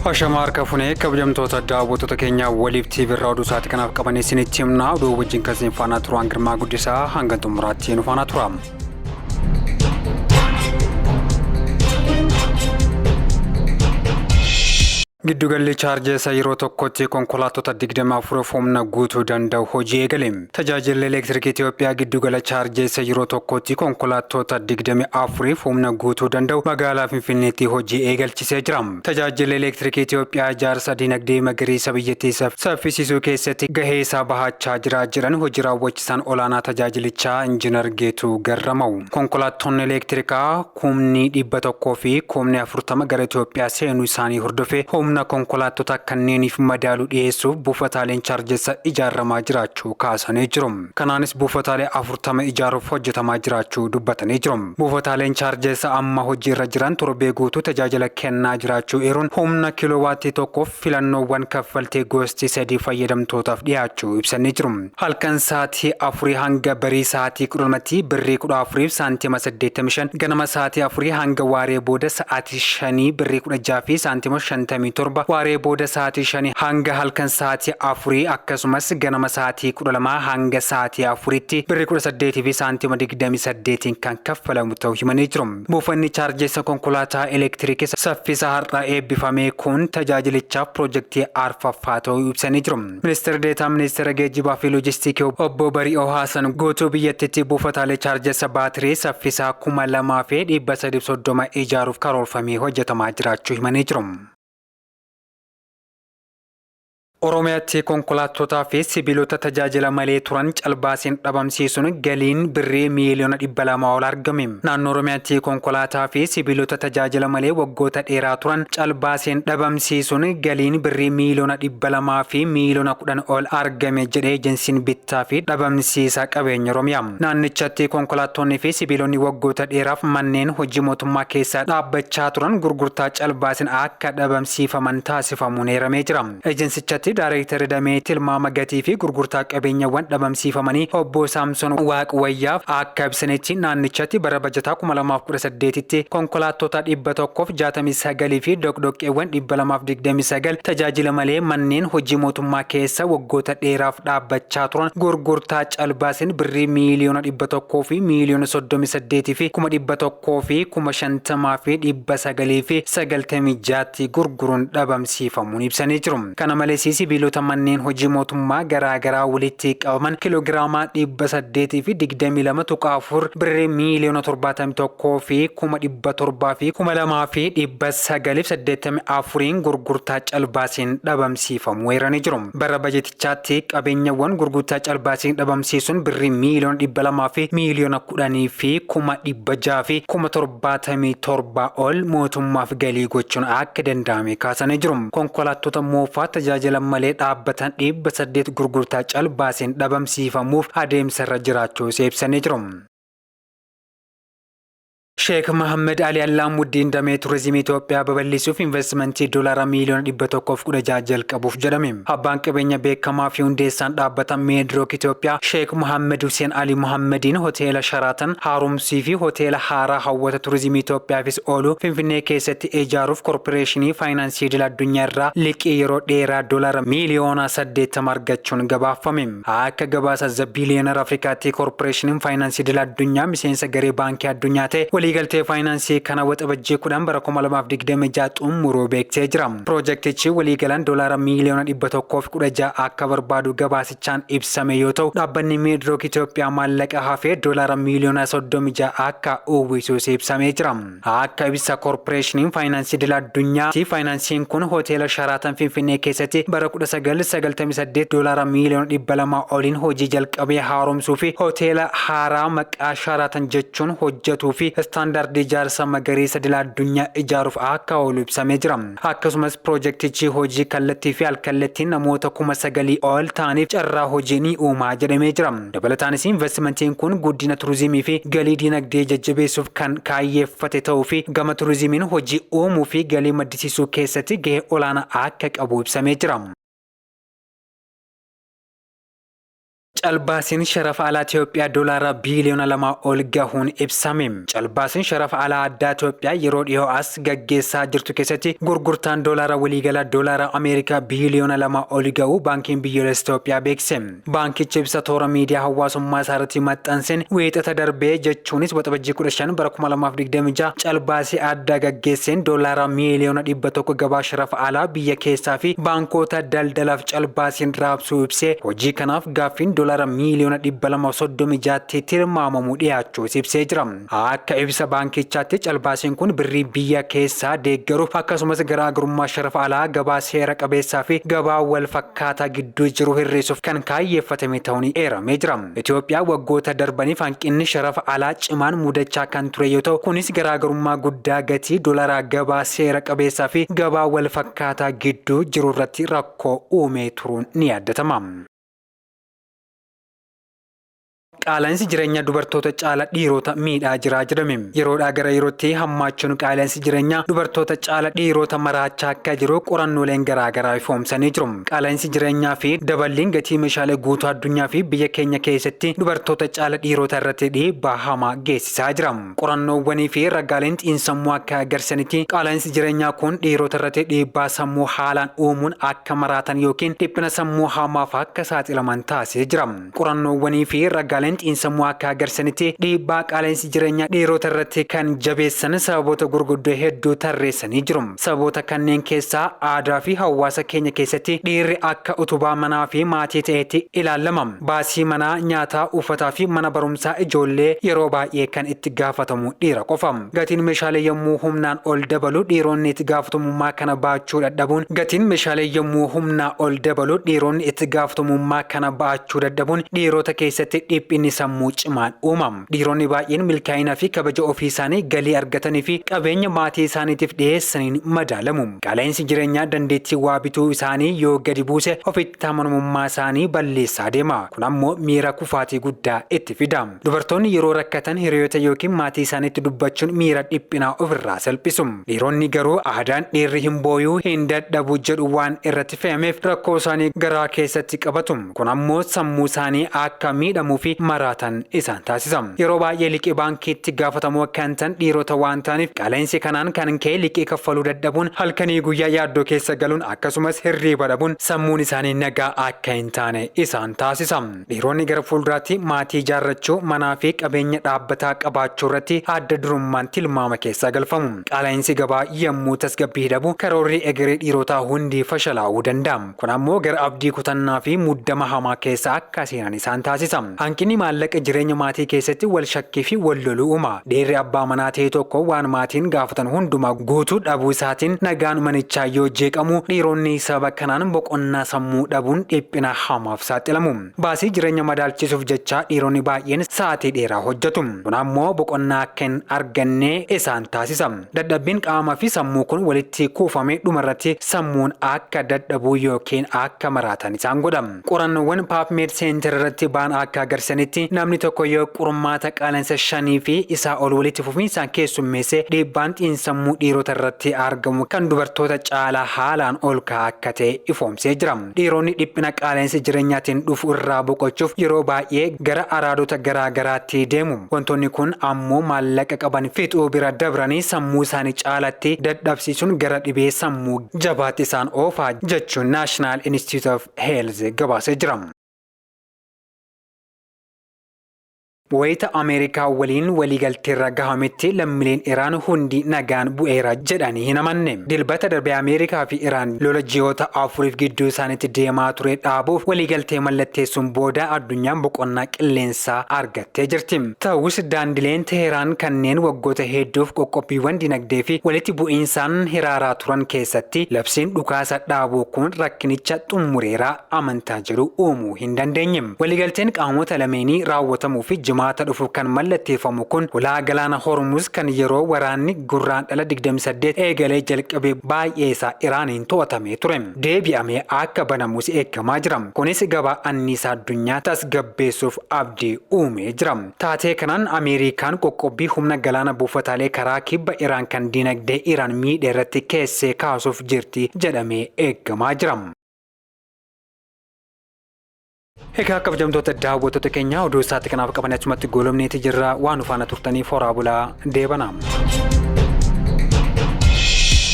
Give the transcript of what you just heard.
Ashama harka funee kabajamtoota daawwattoota keenyaa waliif TV irraa oduu sa'aatii kanaaf qabannee isinitti himna. Oduu wajjin kan isin faana turan Girmaa Guddisaa hanga xumuraatti nu faana tura. Giddugalli chaarjeessa yeroo tokkotti konkolaattota 24 humna guutuu danda'u hojii eegale. Tajaajilli Elektirikii Itoophiyaa giddugala chaarjeessa yeroo tokkotti konkolaattota 24 humna guutuu danda'u magaalaa Finfinneetti hojii eegalchisee jira. Tajaajilli Elektirikii Itoophiyaa ijaarsa dinagdee magariisa biyyattii saffisiisuu keessatti gahee isaa bahachaa jira jedhan hojii raawwachisaan olaanaa tajaajilichaa Injiinar Geetuu Garramaw. Konkolaattonni elektirikaa kumni 100 fi kumni 40 gara Itoophiyaa seenuu isaanii hordofee humna konkolaattota kanneeniif madaalu dhiyeessuuf buufataaleen chaarjessa ijaaramaa jiraachuu kaasanii jiru. Kanaanis buufataalee 40 ijaaruuf hojjetamaa jiraachuu dubbatanii jiru. Buufataaleen chaarjessa amma hojiirra jiran torbee guutuu tajaajila kennaa jiraachuu eeruun humna kiiloowaattii tokkoof filannoowwan kaffaltii gosti sadii fayyadamtootaaf dhiyaachuu ibsanii jiru. Halkan sa'aatii afurii hanga barii sa'aatii 12tti birrii 14 fi saantima 85, ganama sa'aatii afurii hanga waaree booda sa'aatii shanii birrii 16 fi saantima 57, waaree booda sa'aatii shanii hanga halkan sa'aatii afurii akkasumas ganama sa'aatii 12 hanga sa'aatii afuritti birrii 18 fi saantima 28 kan kaffalamu ta'uu himanii jiru. Buufanni chaarjeessa konkolaataa elektiriikii saffisa har'a eebbifame kun tajaajilichaaf pirojektii arfaffaa ta'uu ibsanii jiru. Ministeerri Deetaa Ministeera Geejjibaa fi Loojistiikii Obbo Bari'oo Haasan guutuu biyyattiitti buufataalee chaarjessa baatirii saffisaa 2,330 ijaaruuf karoorfamee hojjetamaa jiraachuu himanii jiru. Oromiyaatti konkolaattotaa fi sibiilota tajaajila malee turan calbaasiin dhabamsiisuun galiin birrii miiliyoona 200 ol argame. Naannoo Oromiyaatti konkolaataa fi sibiilota tajaajila malee waggoota dheeraa turan calbaasiin dhabamsiisuun galiin birrii miiliyoona 200 fi miiliyoona 10 ol argame jedhe ejensiin bittaa fi dhabamsiisa qabeenya Oromiyaa. Naannichatti konkolaattonni fi sibiilonni waggoota dheeraaf manneen hojii mootummaa keessa dhaabbachaa turan gurgurtaa calbaasiin akka dhabamsiifaman taasifamuun eeramee jira. Ejensichatti Daareektarri Damee Tilmaama Gatii fi Gurgurtaa Qabeenyawwan Dhabamsiifamanii Obbo Saamson Waaqwayyaaf akka ibsanitti naannichatti bara bajataa 2018tti konkolaattota 169 fi doqdoqqeewwan 229 tajaajila malee manneen hojii mootummaa keessa waggoota dheeraaf dhaabbachaa turan gurgurtaa calbaasiin birrii miiliyoona 100 fi miiliyoona 38 fi 100,000 fi 50,996tti gurguruun dhabamsiifamuun ibsanii jiru. Kana malees sibiilota manneen hojii mootummaa garaa garaa walitti qabaman kiloogiraama 822.4 birrii miiliyoona 71 fi 700,000 fi 2,984 gurgurtaa calbaasiin dhabamsiifamuu eeranii jiru. Bara bajetichaatti qabeenyawwan gurgurtaa calbaasiin dhabamsiisuun birrii miiliyoona 200 fi miiliyoona 10 fi 600,000 fi 77,000 ol mootummaaf galii gochuun akka danda'ame kaasanii jiru. Konkolaattota moofaa tajaajila malee dhaabbatan 800 gurgurtaa calbaasiin dhabamsiifamuuf adeemsarra jiraachuus ibsanii jiru. Sheek Mahammed Ali Allaamuddiin damee turizimii Itoophiyaa babal'isuuf investimentii doolaara miiliyoona 116 jalqabuuf jedhame. Abbaan qabeenya beekamaa fi hundeessaan dhaabbata Meedrook Itoophiyaa Sheek Mahammed Hussein Ali Muhammediin hoteela Sharaatan haaromsii fi hoteela haaraa hawwata turizimii Itoophiyaafis oolu Finfinnee keessatti ijaaruuf korporeeshinii faayinaansii idil addunyaa irraa liqii yeroo dheeraa doolaara miiliyoona 80 argachuun gabaafame. Akka gabaasa The Billionaire Afrikaatti korporeeshiniin faayinaansii idil addunyaa miseensa garee baankii addunyaa ta'e waliigaltee faayinaansii kana waxabajjii 10 bara 2026 xumuruu beeksisee jira. Piroojaktichi waliigalaan doolaara miiliyoona 116 akka barbaadu gabaasichaan ibsame yoo ta'u, dhaabbanni Meedrook Itoophiyaa maallaqa hafee doolaara miiliyoona 36 akka uwwisuus ibsamee jira. Akka ibsa Korporeeshiniin Faayinaansii Idil Addunyaa faayinaansiin kun hoteela Sharaatan Finfinnee keessatti bara 1998 doolaara miiliyoona 200 oliin hojii jalqabee haaromsuu fi hoteela haaraa maqaa Sharaatan jechuun hojjetuu fi istaandaardii ijaarsa magariisa idil addunyaa ijaaruuf akka oolu ibsamee jira. Akkasumas pirojektichi hojii kallattii fi alkallattiin namoota 9,000 ol ta'aniif carraa hojii ni uumaa jedhamee jira. Dabalataanis investimentiin kun guddina turizimii fi galii dinagdee jajjabeessuuf kan kaayyeeffate ta'uu fi gama turizimiin hojii uumuu fi galii maddisiisuu keessatti gahee olaanaa akka qabu ibsamee jira. Calbaasiin sharafa alaa Itoophiyaa doolaara biiliyoona 2 ol gahuun ibsame. Calbaasiin sharafa alaa addaa Itoophiyaa yeroo dhiyoo as gaggeessaa jirtu keessatti gurgurtaan doolaara waliigalaa doolaara Ameerikaa biiliyoona 2 ol gahuu Baankiin Biyyoolessa Itoophiyaa beeksise. Baankichi ibsa toora miidiyaa hawaasummaa isaarratti maxxanseen Wiixata darbee jechuunis Waxabajjii 15 bara 2026 calbaasii addaa gaggeesseen doolaara miiliyoona 100 gabaa sharafa alaa biyya keessaa fi baankoota daldalaaf calbaasiin raabsuu ibsee, hojii kanaaf gaaffiin doolaara miiliyoona 236tti tilmaamamu dhiyaachuus ibsee jira. Akka ibsa baankichaatti calbaasiin kun birrii biyya keessaa deeggaruuf akkasumas garaagarummaa sharafa alaa gabaa seera qabeessaa fi gabaa wal fakkaataa gidduu jiru hir'isuuf kan kaayyeeffatame ta'uun eeramee jira. Itoophiyaa waggoota darbaniif hanqinni sharafa alaa cimaan mudachaa kan ture yoo ta'u, kunis garaagarummaa guddaa gatii doolaraa gabaa seera qabeessaa fi gabaa wal fakkaataa gidduu jiru irratti rakkoo uumee turuun ni yaadatama. Qaala'insi jireenyaa dubartoota caala dhiirota miidhaa jira jedhame. Yeroodhaa gara yerootti hammaachuun qaala'insi jireenyaa dubartoota caala dhiirota maraachaa akka jiru qorannooleen garaa garaa ifoomsanii jiru. Qaala'insi jireenyaa fi daballiin gatii meeshaalee guutuu addunyaa fi biyya keenya keessatti dubartoota caala dhiirota irratti dhiibbaa hamaa geessisaa jira. Qorannoowwanii fi ragaaleen xiinsammuu akka agarsiisanitti qaala'insi jireenyaa kun dhiirota irratti dhiibbaa sammuu haalaan uumuun akka maraatan yookiin dhiphina sammuu hamaaf akka saaxilaman taasisee jira. Qorannoowwanii fi ragaaleen xiinsammuu akka agarsiisanitti dhiibbaa qaala'insi jireenyaa dhiirota irratti kan jabeessan sababoota gurguddoo hedduu tarreessanii jiru. Sababoota kanneen keessaa aadaa fi hawaasa keenya keessatti dhiirri akka utubaa manaa fi maatii ta'etti ilaalama. Baasii manaa, nyaataa, uffataa fi mana barumsaa ijoollee yeroo baay'ee kan itti gaafatamu dhiira qofa. Gatiin meeshaalee yommuu humnaan ol dabalu dhiironni itti gaafatamummaa kana baachuu dadhabuun Gatiin meeshaalee yommuu humnaa ol dabalu dhiironni itti gaafatamummaa kana ba'achuu dadhabuun dhiirota keessatti dhiphinni sammuu cimaan uumama. Dhiironni baay'een milkaa'ina fi kabaja ofii isaanii galii argatanii fi qabeenya maatii isaaniitiif dhiyeessaniin madaalamu. Qaala'insi jireenyaa dandeettii waa bituu isaanii yoo gadi buuse ofitti amanamummaa isaanii balleessaa deema. Kun ammoo miira kufaatii guddaa itti fida. Dubartoonni yeroo rakkatan hiriyoota yookiin maatii isaaniitti dubbachuun miira dhiphinaa ofirraa salphisu. Dhiironni garuu aadaan dhiirri hin booyuu, hin dadhabu jedhu waan irratti fe'ameef rakkoo isaanii garaa keessatti qabatu. Kun ammoo sammuu isaanii akka miidhamuu fi maraatan isaan taasisa. Yeroo baay'ee liqii baankiitti gaafatamoo kan ta'an dhiirota waan ta'aniif qaala'insi kanaan kan ka'e liqii kaffaluu dadhabuun halkanii guyyaa yaaddoo keessa galuun akkasumas hirriiba dhabuun sammuun isaanii nagaa akka hin taane isaan taasisa. Dhiironni gara fuulduraatti maatii ijaarrachuu, manaa fi qabeenya dhaabbataa qabaachuu irratti adda durummaan tilmaama keessa galfamu. Qaala'insi gabaa yommuu tasgabbii dhabu karoorri egeree dhiirotaa hundi fashalaa'uu danda'a. Kun ammoo gara abdii kutannaa fi muddama hamaa keessa akka seenan isaan taasisa. Hanqinni maallaqa jireenya maatii keessatti wal shakkii fi wal loluu uuma. Dhiirri abbaa manaa ta'e tokko waan maatiin gaafatan hundumaa guutuu dhabuu isaatiin nagaan manichaa yoo jeeqamu, dhiironni sababa kanaan boqonnaa sammuu dhabuun dhiphina hamaaf saaxilamu. Baasii jireenya madaalchisuuf jecha dhiironni baay'een sa'aatii dheeraa hojjetu. Kun ammoo boqonnaa akka hin arganne isaan taasisa. Dadhabbiin qaamaa fi sammuu kun walitti kuufamee dhumarratti sammuun akka dadhabuu yookiin akka maraatan isaan godha. Qorannoowwan PubMed Center irratti ba'an akka agarsiisanitti namni tokko yoo qormaata qaala'insa shanii fi isaa ol walitti fufiinsaan keessummeesse dhiibbaan xiinsammuu dhiirota irratti argamu kan dubartoota caalaa haalaan ol ka'aa akka ta'e ifoomsee jira. Dhiironni dhiphina qaala'insa jireenyaatiin dhufu irraa boqochuuf yeroo baay'ee gara araadota garaa garaatti deemu. Wantoonni kun ammoo maallaqa qaban fixuu bira dabranii sammuu isaanii caalatti dadhabsiisuun gara dhibee sammuu jabaatti isaan oofa jechuun National Institute of Health gabaasee jira. Wayita Ameerikaa waliin waliigalteerra gahametti lammiileen Iraan hundi nagaan bu'eera jedhanii hin amanne. Dilbata darbe Ameerikaa fi Iraan lola ji'oota afuriif gidduu isaaniitti deemaa ture dhaabuuf waliigaltee mallatteessuun booda addunyaan boqonnaa qilleensaa argattee jirti. Ta'us daandileen Teheraan kanneen waggoota hedduuf qoqqobbiiwwan dinagdee fi walitti bu'iinsaan hiraaraa turan keessatti labsiin dhukaasa dhaabuu kun rakkinicha xumureera amantaa jedhu uumuu hin dandeenye. Waliigalteen qaamota lameenii raawwatamuu fi Jimaata dhufu kan mallatteeffamu kun hulaa galaana Hormuz kan yeroo waraanni Gurraandhala 28 eegalee jalqabe baay'ee isaa Iraaniin to'atamee ture. Deebi'amee akka banamus eegamaa jira. Kunis gabaa anniisaa addunyaa tasgabbeessuuf abdii uumee jira. Taatee kanaan Ameerikaan qoqqobbii humna galaana buufataalee karaa kibba Iraan kan dinagdee Iraan miidhe irratti keessee kaasuuf jirti jedhamee eegamaa jira. Egaa kabajamtoota daawwattoota keenya, oduu isaatti kanaaf qaban achumatti goolabneeti jirra. Waan nu faana turtaniif horaa bulaa, deebanaa.